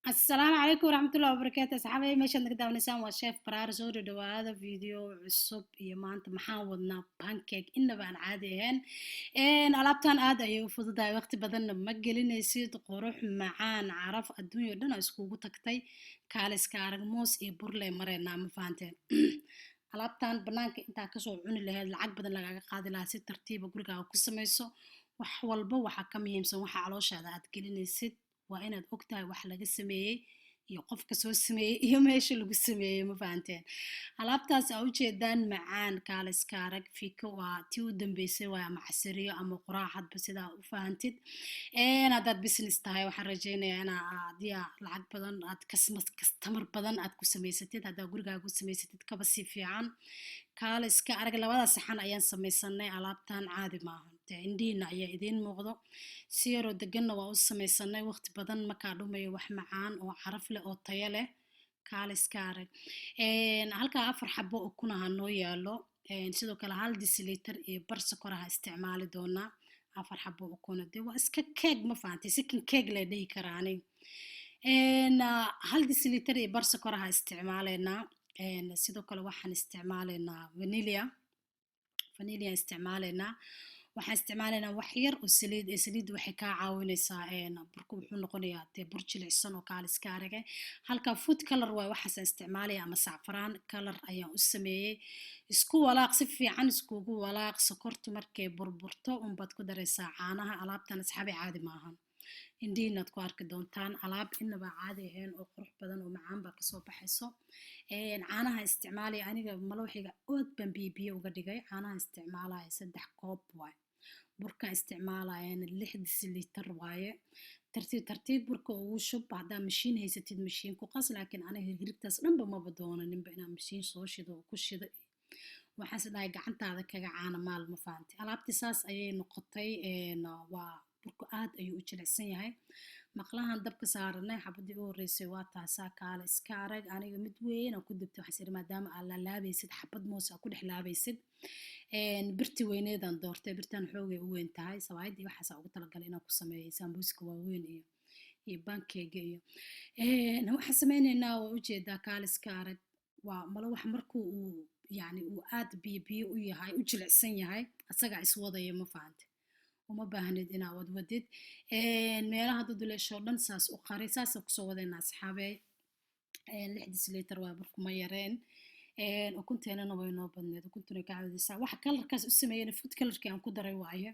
Asalaamu calaykum waraxmatullahi wabarakaatu, asxaabay. Meeshaad naga daawanaysaan waa Chef Baraar. Soo dhawaada video cusub. Iyo maanta maxaan wadnaa? Pancake inaba aan caadi ahayn. Alaabtan aad ayay u fududahay, waqti badanna ma gelinaysid. Qurux, macaan, caraf, adduunya o dhan aa iskugu tagtay. Kaaliska arag, moos iyo burley mareynaa, ma fahanteen? Alaabtan banaanka intaa kasoo cuni lahayd, lacag badan lagaaga qaadi lahaa, si tartiiba gurigaaga ku samayso. Wax walba waxaa ka muhiimsan waxa calooshaada aad gelinaysid. Waa inaad ogtahay wax laga sameeyey iyo qofka soo sameeyey iyo meesha lagu sameeyey, ma fahanteen? Alaabtaas aa ujeedaan, macaan, kaaliska arag, fiko waa tii u dambeysay waay, ama casariyo ama quraac, hadba sidaa u fahantid. Haddaad business tahay, waxaan rajeynayaa inaa haddii lacag badan aad customer badan aad ku samaysatid. Haddaa gurigaaga ku samaysatid, kaba sii fiican. Kaaliska arag, labada saxan ayaan samaysanay. Alaabtan caadi maaha, dee indhihiina ayaa idiin muuqdo. Si yaroo deganna waa u samaysanay, waqti badan makaa dhumayo. Wax macaan oo caraf leh oo tayo leh, kaaliska arag. Halkaa afar xabo ukunaha noo yaalo, sidoo kale hal deciliter iyo bar sokoraha isticmaali doonaa. Afar xabo ukuna dee waa iska keeg, ma fahantay? Sikin keeg la dhihi karaa aniga. Hal deciliter iyo bar sokoraha isticmaaleynaa. Sidoo kale waxaan isticmaaleynaa vanilla, vanilla isticmaaleynaa. Waxaan isticmaalaynaa wax yar oo saliid. Saliidda waxay kaa caawinaysaa, burku wuxuu noqonayaa dee bur jilicsan oo kaaliska arage. Halka food color waay waxaasaan isticmaalaya, ama sacfaraan color ayaan u sameeyey. Isku walaaq, si fiican iskugu walaaq. Sokortu markay burburto unbaad ku daraysaa caanaha. Alaabtan, asxaabi, caadi maahan, indhihiinaad ku arki doontaan. Alaab inaba caadi ahayn oo qurux badan oo macaan baa kasoo baxayso. Caanaha isticmaalaya, aniga malawaxiga aad baan biyo biyo uga dhigay. Caanaha isticmaalaya 3 koob waay. Burkaan isticmaalayana 6 deciliter waaye. Tartiib tartiib burka ugu shub. Haddaa mashiin haysatid, mashiin ku qas, laakiin aniga hirhirigtaas dhanba maba doonaninba inaan mashiin soo shido oo ku shido. Waxaas dhahay gacantaada kaga caana maal, ma fahanti? Alaabtii saas ayay noqotay. Waa burku aad ayuu u jilicsan yahay. Maqlahan dabka saaranay, xabadii u horreysay waa taasaa. Kaale iska arag, aniga mid weyn aan ku dubtay. Waxaan is maadaama aad laalaabaysid, xabad moos aa ku dhex laabaysid, birti weyneedaan doortay. Birtan xoogay u weyn tahay. Sawaayadii waxaasa ugu talagalay inaan ku sameeyo sambuuska waaweyn iyo pancake-ga. Iyo waxaan sameyneynaa, waa ujeedaa, kaaliska arag. Waa malo wax markuu uu yani uu aad biyo biyo u yahay, u jilicsan yahay, asagaa iswadaya, ma fahante? Uma baahnid inaa wadwadid meelaha duduleeshoo dhan. Saas u qari, saasaan kusoo wadaynaa, asxaabey. 6 deciliter waa burku, ma yareen. Ukunteenana way noo badneed, ukuntuna ka caawidaysaa. Waxa color-kaas u sameeyena food color-kii aan ku daray waaye.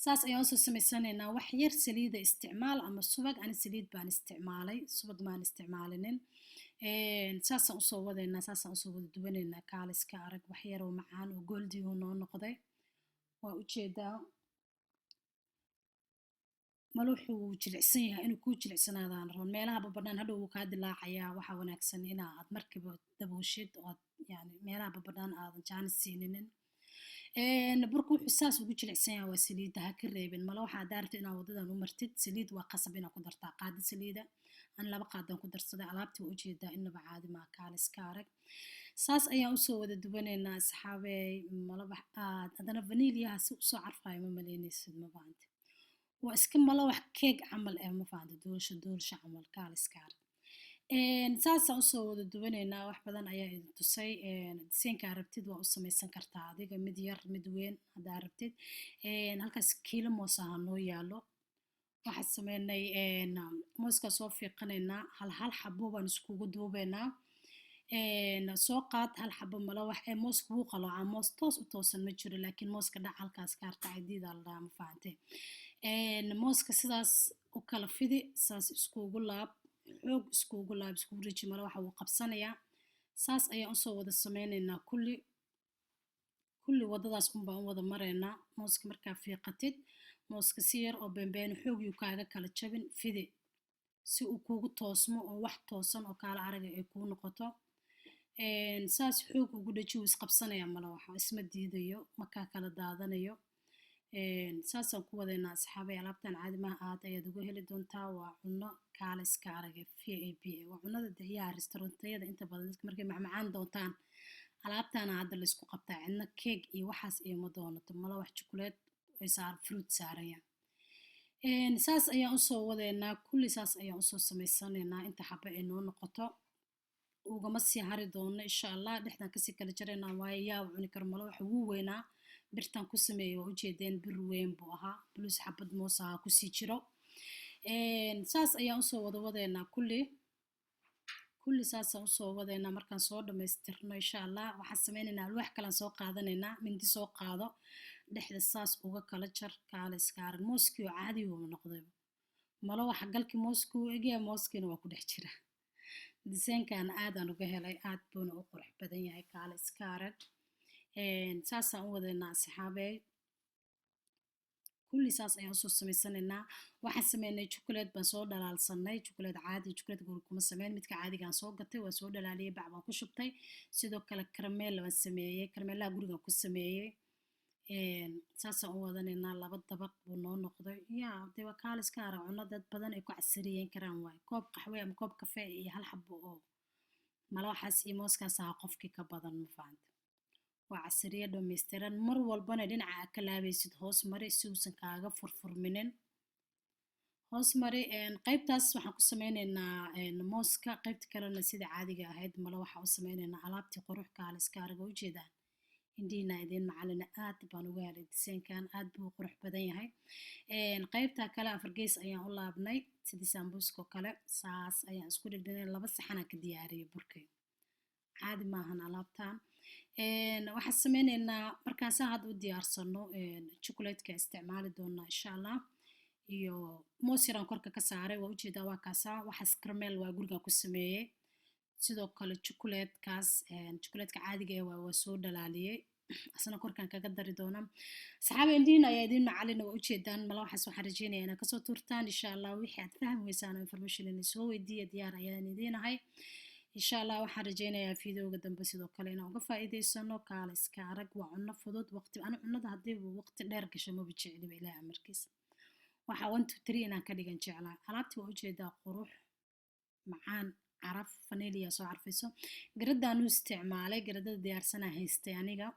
Saas ayaan usoo samaysanaynaa. Wax yar saliida isticmaal ama subag. Ani saliid baan isticmaalay, subag maan isticmaalinin. Saasaan usoo wadaynaa, saasaan usoo wada duwanaynaa. Kaaliska arag, wax yar oo macaan oo goldigu noo noqday, waa ujeedaa. Maluuxu wuu jilicsan yahay, inuu kuu jilicsanaadaan rabon. Meelaha babadhaan hadhow wuu kaa dilaacayaa. Waxaa wanaagsan inaa aad markiiba dabooshid ood yani meelaha babadhaan aadan jaanis siininin. Burku wuxuu saas ugu jilicsan yahay waa saliidda. Ha ka reebin mala. Waxaa daarto inaad wadadan u martid, saliid waa qasab inaad ku dartaa. Qaado saliida, an laba qaadan ku darsaday. Alaabtii waa ujeedaa, inaba caadi maa, kaaliska arag. Saas ayaan usoo wada duwanaynaa, asxaabey. Malabax aad haddana vanilyaha si usoo carfayo ma malaynaysid, ma fahante? Waa iska malawax keeg camal eh, ma fahante? Doolsho doolsho camal, kaaliska arag. Saasaan usoo wada duwanaynaa. Wax badan ayaa idin tusay. Diseenkaa rabtid waa u samaysan kartaa adiga, mid yar, mid weyn haddaa rabtid. Halkaas kiilo moos aha noo yaalo. Waxaan sameynay, mooskaa soo fiiqanaynaa, hal hal xabo baan iskugu duubaynaa. Soo qaad hal xabo malawax ee mooska. Wuu qaloocaa moos, toos u toosan ma jiro, laakiin mooska dhac halkaas ka harta cadiida la dhahaa, ma fahantay? Mooska sidaas u kala fidi, saas iskugu laab, xoog iskugu laab, iskugu riji. Malawaxa wuu qabsanayaa. Saas ayaan usoo wada sameynaynaa kulli. Kulli waddadaas unbaan u wada maraynaa. Mooska markaa fiiqatid, mooska si yar oo beenbeeno xoog yuu kaaga kala jabin, fidi si uu kuugu toosmo oo wax toosan oo kaala araga ay kuu noqoto. Saas xoog ugu dhaji, wuu isqabsanaya malawaxa, isma diidayo, makaa kala daadanayo. Saasaan ku wadaynaa, asxaabay. Alaabtan caadimaha aad ayaad uga heli doontaa. Waa cunno kaala iska araga VIP. Waa cunnada daciyaha restaurantayada inta badan dadka markay macmacaan doontaan, alaabtaana hadda laysku qabtaa. Cidna keeg iyo waxaas iyo ma doonato malawax jukuleed ay saar fruit saarayaan. Saas ayaan usoo wadeynaa kulli, saas ayaan usoo samaysanaynaa inta xaba ay noo noqoto. Ugama sii hari doono insha Allah, dhexdan kasii kala jaraynaa, waayo yaa cuni karo malo. Waxa ugu weynaa birtan ku sameeyay waa ujeedeen, bir weyn buu ahaa, plus xabad moos ahaa kusii jiro. Saas ayaan usoo wada wadeynaa kulli kulli, saasaan usoo wadeynaa. Markaan soo dhamaystirno insha Allah, waxaan sameynaynaa alwaax kalaan soo qaadanaynaa. Mindi soo qaado, dhexda saas uga kala jar. Kaala iska arag, mooskii oo caadi uu noqday. Malo waxa galkii mooska uu egyahay, mooskiina waa ku dhex jira. Design-kan aad aan uga helay, aad buuna u qurux badan yahay. Kaala iska arag, saasaan u wadeynaa asxaabey, kulli saas ayaan usoo samaysanaynaa. Waxaan sameynay chocolate baan soo dhalaalsanay, chocolate caadi, chocolate guri kuma sameyn, midka caadigaan soo gatay waan soo dhalaaliyay, bac baan ku shubtay. Sidoo kale caramel baan sameeyey, caramelaha gurigan ku sameeyey. Saasaan u wadanaynaa, laba dabaq buu noo noqday. Yaa dee waa kaal iska arag, cuno dad badan ay ku casariyeyn karaan waaye. Koob qaxwe ama koob kafee iyo hal xabo oo malawaxaas iyo mooskaas ahaa qofkii ka badan, ma fahanta? Waa casariye dhammaystiran. Mar walbana dhinaca aad ka laabaysid hoos mari si uusan kaaga furfurminin, hoos mari. Qaybtaas waxaan ku sameyneynaa mooska, qaybta kalena sida caadiga ahayd mala waxaa u sameyneynaa alaabtii. Qurux, kaale iska arag, oo ujeedaan, indhihiina idiin macalina. Aad baan uga helay design-kan, aad buu u qurux badan yahay. Qaybta kale afar gees ayaan u laabnay sidii sambuuska oo kale, saas ayaan isku dhigdhinay. Laba saxanaan ka diyaariyay burkay, caadi maahan alaabtan. Waxaan sameyneynaa markaasaan hadda u diyaarsano chocolate-ka isticmaali doonaa insha Allah, iyo moos yaraan korka ka saaray, waa ujeedaa, waa kaasaa. Waxaas caramel waa gurigan ku sameeyey. Sidoo kale chocolate-kaas, chocolate-ka caadiga eh waa soo dhalaaliyey, asna korkaan kaga dari doonaa. Asxaabi, indhihiin ayaa idiin macalina, waa ujeedaan mala waxaas. Waxaan rajeynaya inaad kasoo turtaan insha Allah. Wixii aad fahmi weysaan oo information inay soo weydiiya, diyaar ayaan idiinahay insha Allah. Waxaan rajeynayaa videoga dambe sidoo kale inaan uga faa'iidaysano. Kaala iska arag, waa cunno fudud. Waqti anu cunnada haddiiba waqti dheer gasho maba jecliba, Ilaah amarkiisa. Waxaa one two three inaan ka dhigan jeclaa. Alaabtii waa ujeedaa, qurux, macaan, caraf, vanilla soo carfayso. Garadaan u isticmaalay, garadada diyaarsanaa haystay aniga,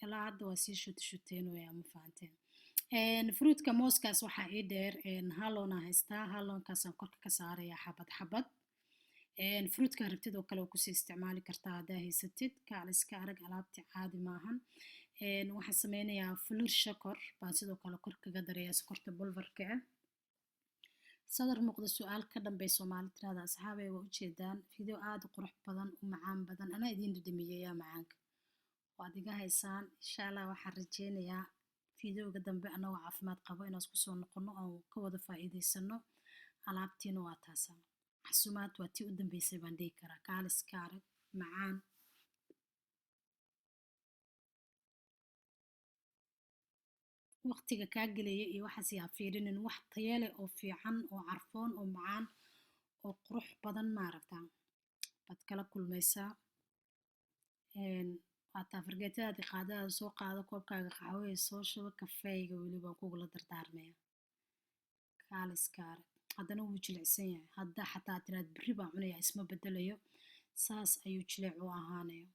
ilaa hadda waa sii shuti shuteynaya, ma fahanteen? Fruitka mooskaas waxaa ii dheer halloona haystaa, halloonkaasaan korka ka saaraya xabad xabad. Fruitka rabtid oo kale waa kusii isticmaali kartaa haddaa haysatid. Kaal iska arag, alaabti caadi maahan. Waxaan sameynayaa fulur shakor baan sidoo kale kor kaga darayaa, sokorta bulvarka ah. Sadar muuqda su-aal ka dhambey Soomaali tirahda. Asxaabey, waa ujeedaan, video aada u qurux badan, u macaan badan, anaa idiin dhadhamiyeyaa macaanka, waad iga haysaan insha Allah. Waxaan rajeynayaa videoga dambe anagoo caafimaad qabo inaan isku soo noqono oo ka wada faa'iidaysano. Alaabtiina waa taasa, xasumaad waa tii u dambeysay baan dhihi karaa. Kaalis ka arag, macaan. Waqtiga kaa gelaya iyo waxaas yaa fiirinin, wax tayo leh oo fiican oo carfoon oo macaan oo qurux badan maaragta baad kala kulmaysaa. Waataa fargeetadaadi, qaadadaada soo qaado, koobkaaga qaxwaya soo shubo, kafeeyga weliba kugula dardaarmaya. Kaaliska arag, haddana wuu jilicsan yahay. Hadda xataa tiraad berri baan cunaya, isma bedelayo, saas ayuu jilic u ahaanaya.